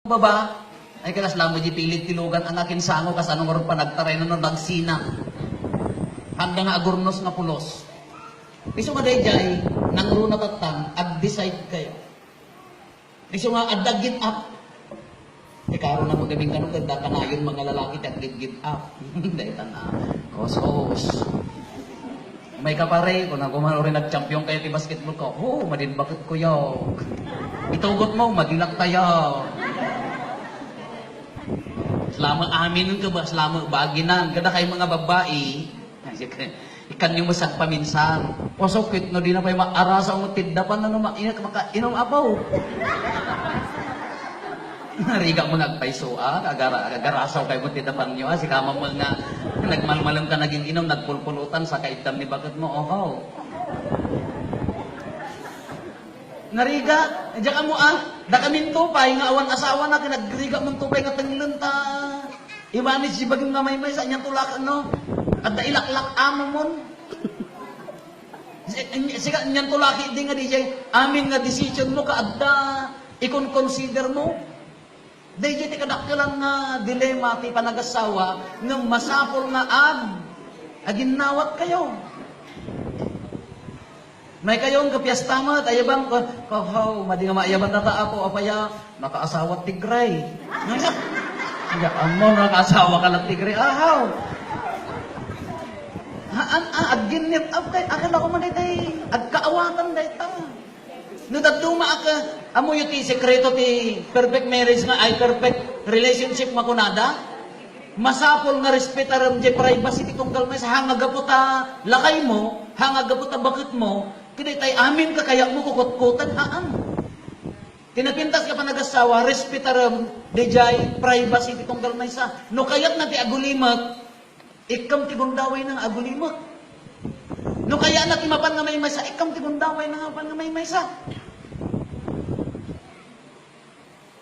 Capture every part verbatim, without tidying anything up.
Baba, ay, kalas lamo di pilit ti lugan, ang akin sango, kas ano nga ron panagtaray, no, nagsina. Handa nga agurnos nga pulos. Isu nga dayjay, nangruna tattang, ag-decide kayo. Isu nga, adda give up. Ikaro na mo gabing kano, kada kanayon mga lalaki, ti ag-give up. Dayta na, kos-kos. May kapare, kung ako man rin nag-champion kayo ti basketball ko, "Oo, madin bakit ko yaw?" Itugot mo, "Madilak tayo." Salama amin ka ba? Salama baginan. Kada kay mga babae, ikan yung masagpaminsan. Pasok, no, di na pa'y maarasa ang tiddapan, ano, ma-, ina-, maka-, inom apaw. Nariga mo nagpayso, ah? Agara-, agarasaw kayo mo ti dapan nyo, ah? Si kamang mo nga nagmalmalam ka naging inom, nagpulpulutan, sa kaidam ni bakit mo, oho. Nariga, diya ka mo, ah? Da ka mintupay nga awan asawa na, kinagriga mo tupay nga tenglen ta. Imanis si bagim nga may may sa inyang tulak, no? Adda ilaklak amo mon. Si-, sika, inyang tulaki di nga di jay amin nga decision mo, kaadda, ikon consider mo. Dayjay ti kadakkelan nga dilema ti panagasawa, ngem masapul nga ag-, aginnawat kayo. May kayo nga piesta met, ayaban ko, ko, haw, madi nga maayaban data, apo, apaya, nakaasawat ti gray. Nga, ammo, nakaasawa ka lang ti gray, ahaw. Haan, ah, agginnit up kay, akala ko man itay, agkaawatan dayta. No dadduma ak, amoyo ti sekreto ti perfect marriage nga, ay, perfect relationship makunada? Masapul nga respetarem ti privacy ti tunggal maysa, ha nga gapu ta lakay mo, ha nga gapu ta bakit mo, kidaytay amin kakaya mo kukutkutan, haan. Ti napintas nga panagasawa, respetarem, dayjay privacy ti tunggal maysa. No kayat na ti agulimek, Ikkam ti gundaway na nga agulimek. No kayana ti mapan nga maymaysa, ikkam ti gundaway na nga mapan nga maymaysa.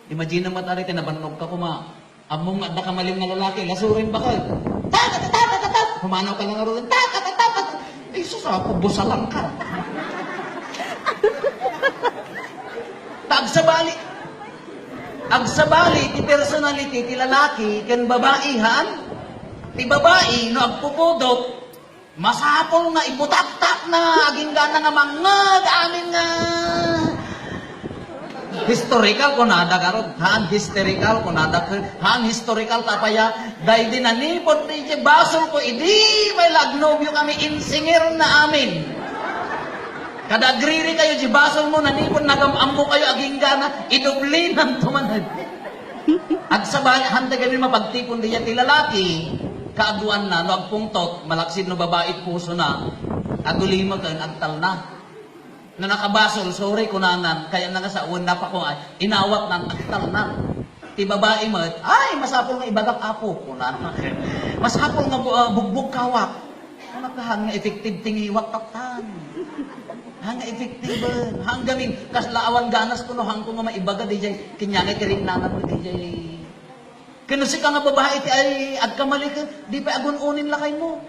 Imagine mo, tari, ti nabannog ka kuma. Ammom nga adda ka maling nga lalaki, lasurin bakal. Ta, ta, ta, ta, ta, ta, ta. Pumanaw ka lang nga rulan. Ta, ta, ta, ta, ta, ta. Ay, sus, ako, busalang ka. Tagsabali. Agsabali ti personality ti lalaki ken babai, haan? Ti babai, no agpupudot, masapul nga ibutaktak na, agingga na nga mangngeg, amin nga historical, kunada garud. Haan, historical, kunada ken, haan, historical, tapaya, daydi nanipod, di, di, basol ko, idi, may lagnobyo kami, insingir na amin. Kada agriri kayo, di basol mo, nanipon, nagam-ambo kayo, aginggana, idublinan to man. Agsabali, handa kami mapagtipon diya ti lalaki, kaaduan na, no agpungtot, malaksid no babae puso na, agulimek ken agtalna. No nakabasol, sorry, kunanan, kaya na nga sa uwan, napako, ay, inawat nan, agtalnan. Ti babae met, "Ay, masapul nga ibagak, apo," kunan. "Masapul nga bu-, ah, bugbog kawak." Ano ka, han nga effective tingiwat tattan. Han nga effective, han gamin, kasla awan ganas kuno, han ko nga maibaga, di jay, kinyangay kiringnangan mo, di jay. Kano sika nga babae ti ay agkamali ka, di pa agun-unin lakay mo.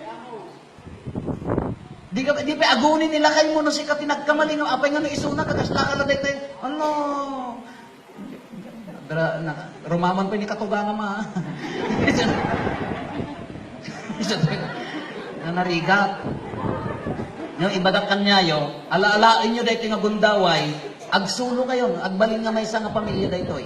Di ka, di pa agunin ni lakay mo, no sika ti nagkamali, no apay nga no isuna, kakasla ka la daytay. Ano? Dara, na, rumaman pa ni katuga nga ma. Nanarigat. No, ibagak kanyayo, alaalaen nyo daytoy nga gundaway, agsulo kayo, agbalin nga maysa nga pamilya daytoy.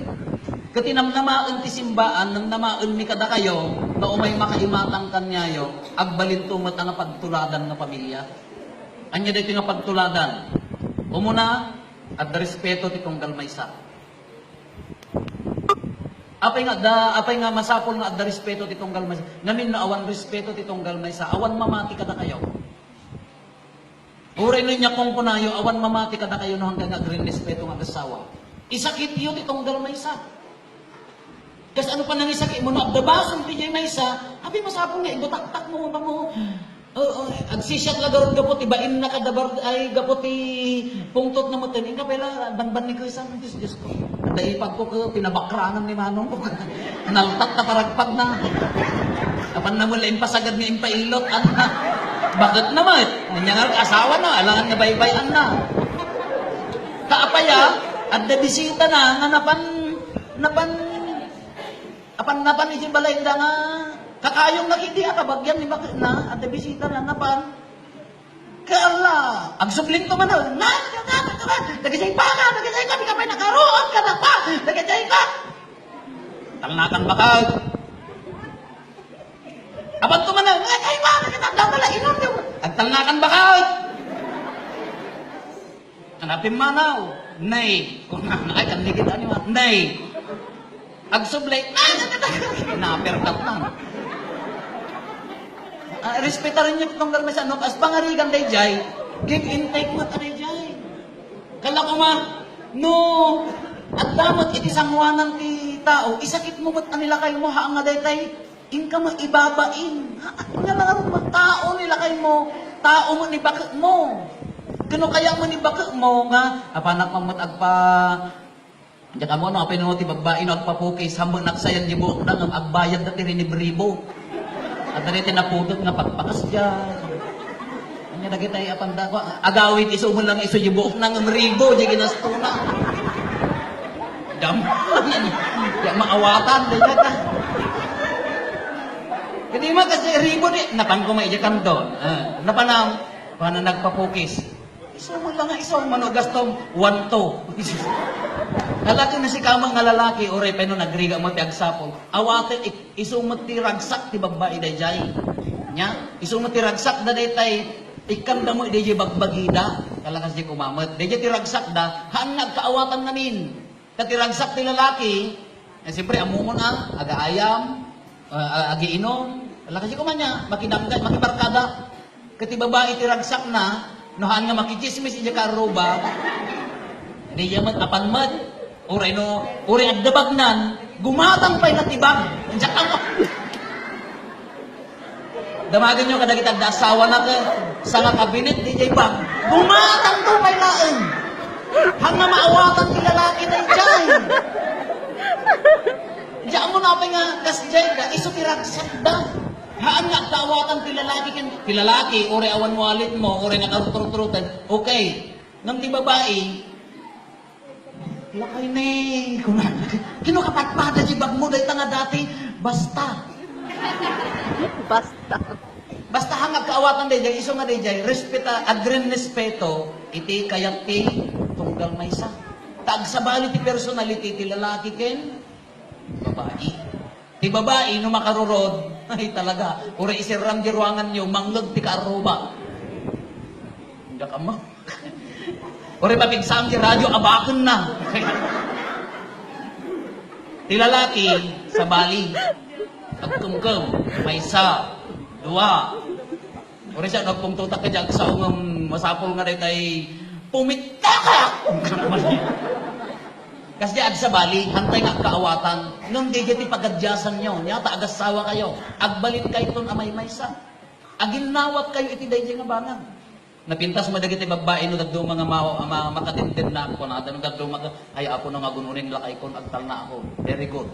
Ket ti namnamaen ti simbaan, namnamaen mi kadakayo, nga umay makaimatang kanyayo, agbalin to met nga pagtuladan nga pamilya. Anya daytoy nga pagtuladan? Umuna, adda respeto ti tunggal maysa. Apay nga adda, apay nga masapul nga adda respeto ti tunggal maysa? Ngamin no awan respeto ti tunggal maysa, awan mamati kadakayo. Uray no inya kung kunayo, awan mamati kadakayo no hanggang nga agrespeto nga agasawa. Isakityo ti tunggal maysa. Kas ano pa nangisakit mo, no, agdabasol ti jay maysa, abi masapul nga ibutaktak mo, ba mo, oo, agsisiat la garud gapu ti bain na kadabar, ay, gapu ti pungtot na meten, inka pala, banban ni Krisan, Diyos, Diyos ko. Ada ipag ko, ko, pinabakranan ni Manong ko. Naltat na paragpag na. Apan na mo la impasagad nga impailot, anna. Bakit naman? Anya nga asawa na, alangan nga baybay, anna. Kaapaya, adda bisita na, nga napan, napan, Apan napan iti balayda nga, kakayong na iti a kabagian ni baketna, adda bisita na napan. Kala, agsubling to man, na, na, na, na, na, dagiti baka, dagiti ka, di ka pay nakaruot, ka na pa, dagiti ka. Talnakan bakag. Apan to man, na, ay, ay, bakit ang dama na, inom, inom. Agtalnakan bakag. Hanapin manaw. Nay. Kunana, ay, kan ligid, ano, nay. Agsubli. Nay, nay, nay, nay. Naperkat na. Ah, respetaran niyo itong galmesan, no? As pangarigan, dayjay. Give and take mo, dayjay. Kala ko ma, no, adda met iti sanguanan ti tao, isakit mo met a nilakay mo, ha, nga daytay, Inka met ibabain. Ha, nga nangarod met tao ni lakay mo, tao mo ni baket mo. Kano kaya mo ni baket mo nga, apanak man met agpa-, diak ammo no, apay no ti babbai no agpapukis, hammo naksayan di buokda ngem agbayad da ti rinibribo. At dagiti naputot nga pakpakas dia. Anya dagiti ay apanda ko, agawid isu mo lang isu di buokna ngem ribo, di ginastona. Dam-, ya maawatan, di ka. Kadi man kasi ribo di, napan ko may ijakandon. Ah, napanam, paano nagpapukis? Isu mo lang nga isu, mano gastom, one, two. Lalaki na si kama nga lalaki, oray pa no nagriga mo ti agsapol. Awaten, ik-, isu mo ti ragsak ti babbai dayjay. Nya, isu mo ti ragsak da daytay, ikkanda mo dayjay bagbagida. Kalakas di kumamet. Dayjay ti ragsak da, haan nga agkaawatan ngamin. Ta ti ragsak ti lalaki, eh, siyempre, ammomon a, agaayam, ah, ah, agiinom. Lakasi ko man niya, makidangga, makibarkada. Ket ti babai ti ragsakna, no haan nga makichismis idiay karruba, di iya met, apan met, uray no, uray adda bagnan, gumatang pay na ti bag. Diak ammo. Damagenyo kadagiti adda asawana ket sanga kabinet, di jay bag. Gumatangto pay laeng. Haan nga maawatan ti lalaki dayjay. Diak ammo no apay nga kasjay da, isu ti ragsakda. Haan nga agkaawatan ti lalaki ken, ti lalaki, uray awan wallet mo, uray nakarutrutrutan, okay. Ngem ti babai, Lakay ni, kuna, kino kapatpada ti bag mo, dayta nga dati, basta. Basta. Basta haan nga agkaawatan dayjay, isu nga dayjay, respeta, agrenrespeto, iti kayat ti tunggal maysa. Ta agsabali ti personality ti lalaki ken babai. Ti babai, no makarurod, ay talaga, uray iserram di ruanganyo, mangngeg ti karruba. Diak ammo. Uray mapigsaam ti radyo, abakenna. Ti lalaki, sabali. Agkemkem, maysa, dua. Uray siya, nagpungtotak ka diyan, sa ungam, masapul nga daytay, pumitakak! Kasi agsabali, hantay nga agkaawatan, ngem dayjay ti pagadiasanyo, nya ta agassawa kayo, agbalin kayton a maymaysa. Aginnawat kayo iti dayjay nga banag. Napintas mo dagiti babbai no dadduma nga ma-, ma-, makatinded na, kunada no dadduma nga, "Ay, Apo, no nga gununin lakay kon agtalna ako." Very good.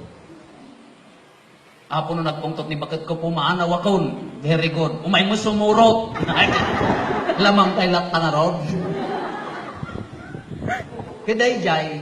"Apo, no nagpungtot ni baket ko, pumanawakon." Very good. Umay mo sumurot. Lamang kay latta nga rod. Kadayjay,